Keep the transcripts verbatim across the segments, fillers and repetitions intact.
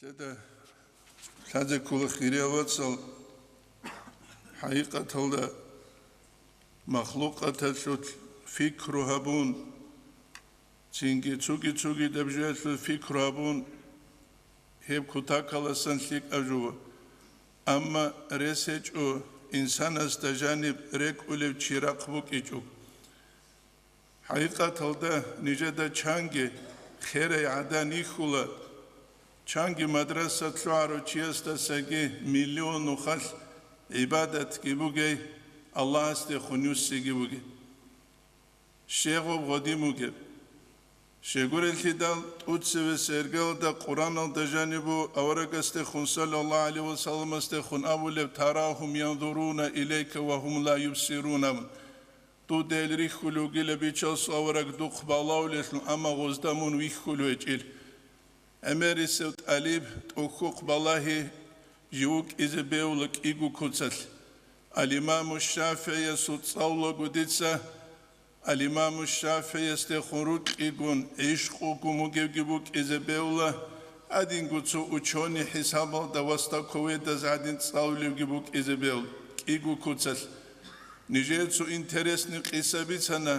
Деда лъазе ккола, хирияв вацал, хӀакъикъаталда махлукъаталъулъ пикру гьабун, цинги цуги-цугидаб жоялъул пикру гьабун, гьеб кутакаласан лъикӀаб жо. Амма рес гьечӀо инсанасда жаниб рекӀулев чи рахъ букӀичӀого. ХӀакъикъаталда нижеда чанги херай гӀадан йихьула, чанги мадраса лъугӀарав чиясдасаги миллион нухалъ гӀибадатги бугей, Аллагьасдехун юссиги бугей. Щегъуб гъодин бугеб. Щегурелъидал тӀуцеве сергелда Къураналда жанибу аварагасдехун, саллаллагьу гӀалайгьи вассаламасдехун абулеб: «Тарагьум янзуруна илайка ва гьум ла юбсирун», абун. Дуда гьел рихьулев вугила, бичасул авараг, духъ балагьулелъул, амма гъозда мун вихьулев гьечӀил. ГӀемерисев тӀалиб тӀохьухъ балагьи жив вукӀизе бегьула кӀиго куцалъ. Ал-Имаму ШафигӀиясул цӀалулаго дица, Ал-Имаму ШафигӀиясдехун рукьигун, гӀишкъугун бугевги букӀизе бегьула, гьадинго цо учёный хӀисабалда вастаковедаз гӀадин цӀалулевги букӀизе бегьула кӀиго куцалъ. Нижее цо интересный къиса бицана.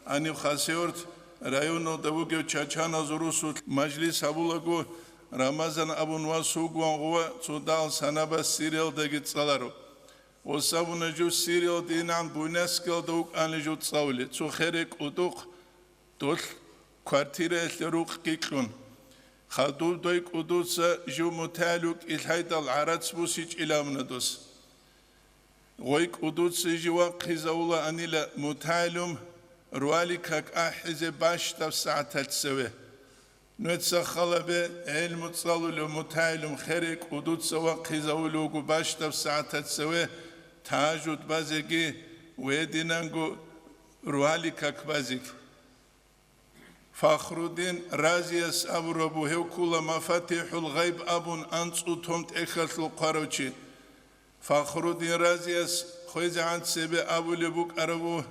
Гьаниб Хасавюрт районалда вугев чачаназул русулъ мажлис гьабулаго, Рамазан абун вас вугеван гъува, цо дагьал санабаз Сириялдаги цӀаларо. Гъос абуна, жив Сириялда инан Буйнакскиялда вукӀана жив цӀалулев, цо херай кӀудухъ долъ квартираялъе рукъги кьун. Хадуб дой кӀудуца жив мутагӀил вукӀин лъайдал гӀарац бусичӀила абуна дос. Гъой кӀудуца жив вахъизавулаанила мутагӀилун, ролик как ахӀизе бащдаб сагӀаталъ цеве. Нужеца хал гьабе, гӀелму цӀалулев мутагӀилун херай кӀудуца вахъизавулев вуго бащдаб сагӀаталъ цеве тагьажуд базеги ва гьединанго ролик как базеги. Фахруддин Разияс абураб бугеб ккола, МафатихӀул гъайб абун анцӀу том тӀехьалъул хъварав чи. Фахруддин Разияс хвезегӀан цебе абулеб букӀараб буго,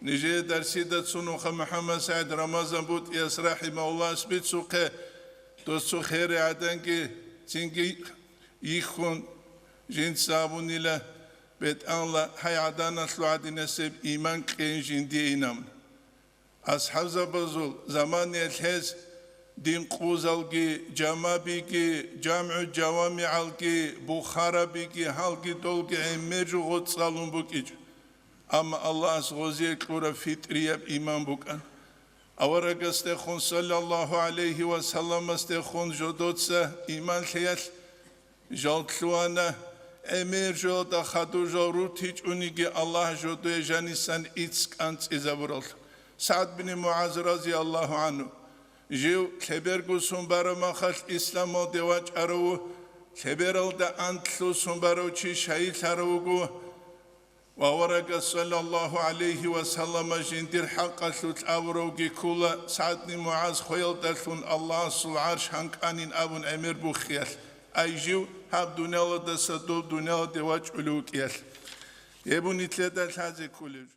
нижее дарсида цунуха МухӀаммад СагӀид Рамазан БутӀияс рахӀимагьуллагьас бицухъе, дос цо херай гӀаданги цинги йихьун, жинца абунила, бетӀанла гьай гӀаданалъул гӀадинасеб иман кьейин жиндие инан. АсхӀабзабазул заманаялъ гьез дин къузалги, жамабиги, жамгӀу жавамигӀалги, бухарабиги, гьалги долги гӀемер жугъу цӀалун букӀичӀо. Амма Аллагьас гъозие кьураб фитӀрияб иман букӀана. Аварагасдехун, саллаллагьу гӀалайгьи ва салламасдехун, жодоца иман лъеялъ жал лъугьана, гӀемер жоялда хадур жал рутичӀониги Аллагь жодое жанисан ицц кӀанцӀизабуралъ. СагӀд бин МугӀаз разияллагьу гӀангьу, жив лъеберго сон бараб махалъ исламалде вачӀарав, лъебералда анлъго сон барав чи шагьидлъарав вуго. Ва аварагас, саллаллагьу гӀалайгьи ва саллама, жиндир хӀакъалъулъ абуравги ккола, СагӀд бин МугӀаз хвеялдалъун Аллагьасул гӀарш гьанкӀанин абун гӀемер бухиялъ, ай жив гьаб дуниялалдаса доб дуниялалде вачӀулев вукӀиялъ. Гьеб нилъеда лъазе кколеб.